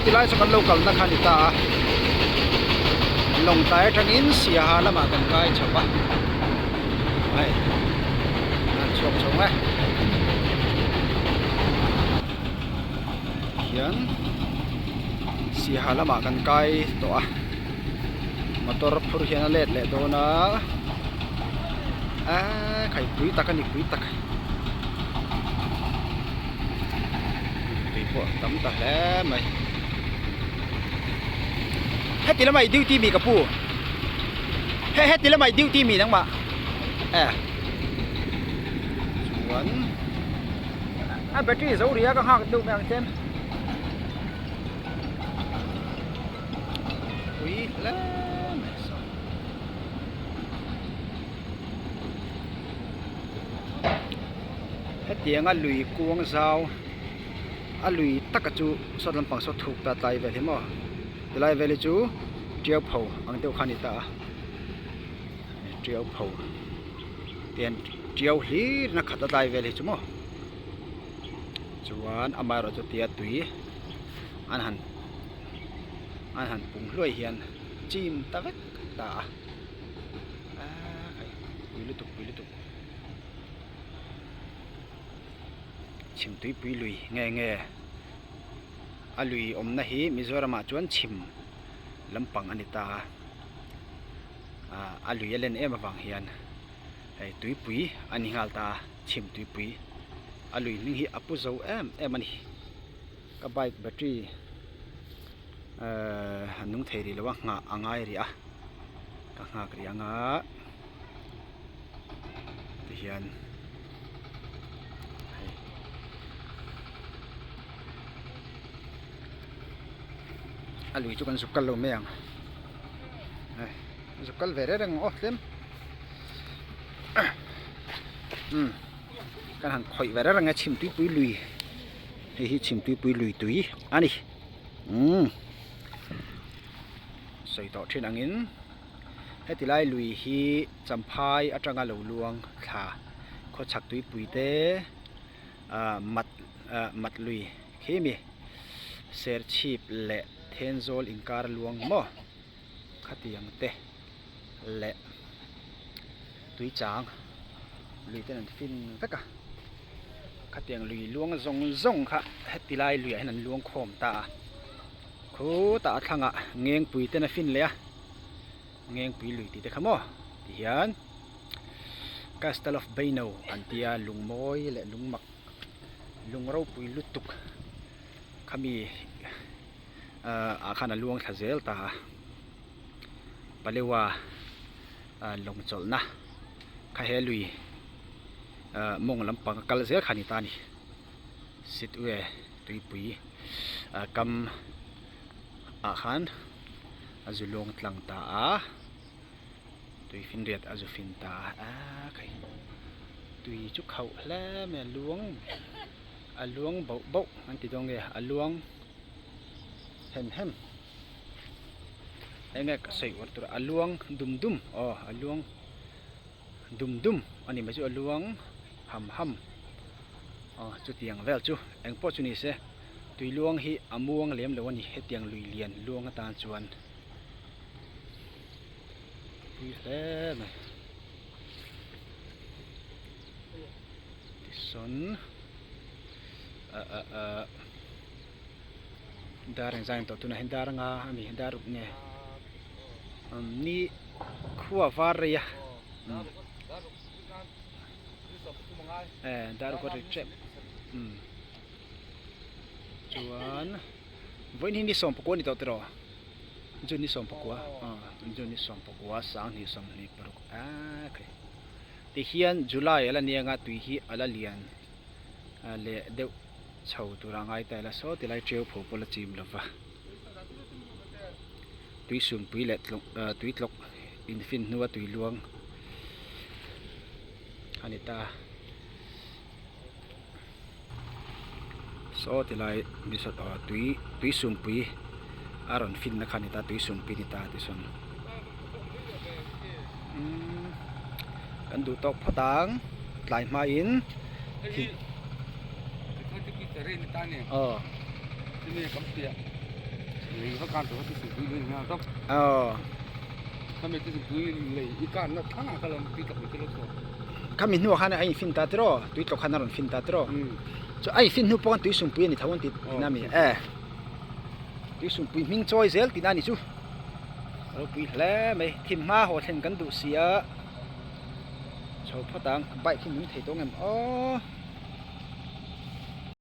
tilai chu kan lo kalna kha a ni ta a Lawngtlai atangin Siaha lamah kan kai chho a hei an chhuak chho nge hian Siaha lamah kan kai tawh a motor phur hian a let leh dawn a eee khai pui tak a ni pui tak. Tui pawh a tam ta hle mai heti lamah i duty mi ka pu he heti lamah i duty mi nangmah e chuan a battery zo ria ka nghak deuh mai ang tlem pui hle mai saw. Hetianga lui kuang zau a lui taka chu sawt lampang saw thuk ta tlai vel hi maw tilai vel hi chu tiau pho ang deuh kha a ni ta a tiau pho tian tiau hlir in a khat a tlai vel hi chu maw chuan amaherawhchu tia tui an han an han pung hluai hian chim ta vek ta a. Aaa khai pui lutuk pui lutuk chhim tuipui lui nge nge a lui awmna hi Mizoram ah chuan chhim lampang a ni ta a ah a lui a len em avang hian hei tuipui a ni nghal ta a chhim tuipui a lui hming hi a pu zo em em a ni ka bike battery ehh a nung thei rih lo a nghah a ngai rih a ka nghak rih ang a tihian hei a lui chu kan zuk kal lo mai ang hei zuk kal ve reng reng ang aw tlem umm kan han khawih ve reng reng a chhimtuipui lui hei hi chhimtuipui lui tui a ni umm. Sawi tawh thin angin heti lai lui hi Champhai atanga lo luang thla khawchhak tuipui te ah mat ah mat lui khi mi Serchhip leh Thenzawl inkar luang maw khatiang te leh tuichang lui ten an fin vek a khatiang lui luang zawng zawng kha heti lai luiah hian an luang khawm ta a. Khutah a thlangah ngengpui ten a fin leh a, ngengpui lui tih te kha maw ti hian Castle of Beino an tia lungmawi leh lungmak lung ropui lutuk khami ah ah khan a luang thla zel ta a Palewa ah lawng chawlhna kha he lui ah mawng lampang a kal zel kha a ni ta a ni Sitwe tuipui ah kam ah khan a zu luang tlang ta a tui finriat a zu fin ta a khai tui chu khauh hle mai a luang a luang bauh bauh an ti dawn nge a luang hem hem eng nge ka sawi uar tur a luang dum dum aw a luang dum dum a ni mai chu a luang ham ham aw chutiang vel chu eng pawh chu ni se tui luang hi a muang lem lo a ni hetiang lui lian luang atan chuan pui hle mai tisawn ah ah ah dar engzah in tawh tunah hian dar anga a ni dar ruk nge ni khua var rei a eh dar ruk a ri tep umm chuan vawiin hi ni sawmpakua a ni tawh tiraw june ni sawmpakua ah june ni sawmpakua sanghnih 26 ah okay tihian july a la nia nga tui hi a la lian leh deuh chho tura ngai ta ila saw tilai teu pho pawh la chim lova tui sunpui leh tlawk ah tui tlawk in fin hnua tui luang a ni ta saw tilai tui tui sunpui a rawn fin na kha a ni ta tui sunpui a ni ta tichuan umm kan duh tawk phawt ang tlai hmain. Hei hi aw Lei va kan tawh ti sungpui lui nghal tawp. Aw. Khami ti sungpui lei i kan na thlang ah kha lo tui tlawk te lo chhuak. Khami hnuah khan a in fin ta tiraw tui tlawk khan a rawn fin ta tiraw. Chu a in fin hnu pawh khan tui sungpui a ni tho an ti tina mi e. Tui sungpui hming chawi zel tina ni chu. Ropui hle mai thim hma haw thlen kan duh si a. Chho phawt ang bike hi nung thei tawh ngem aw.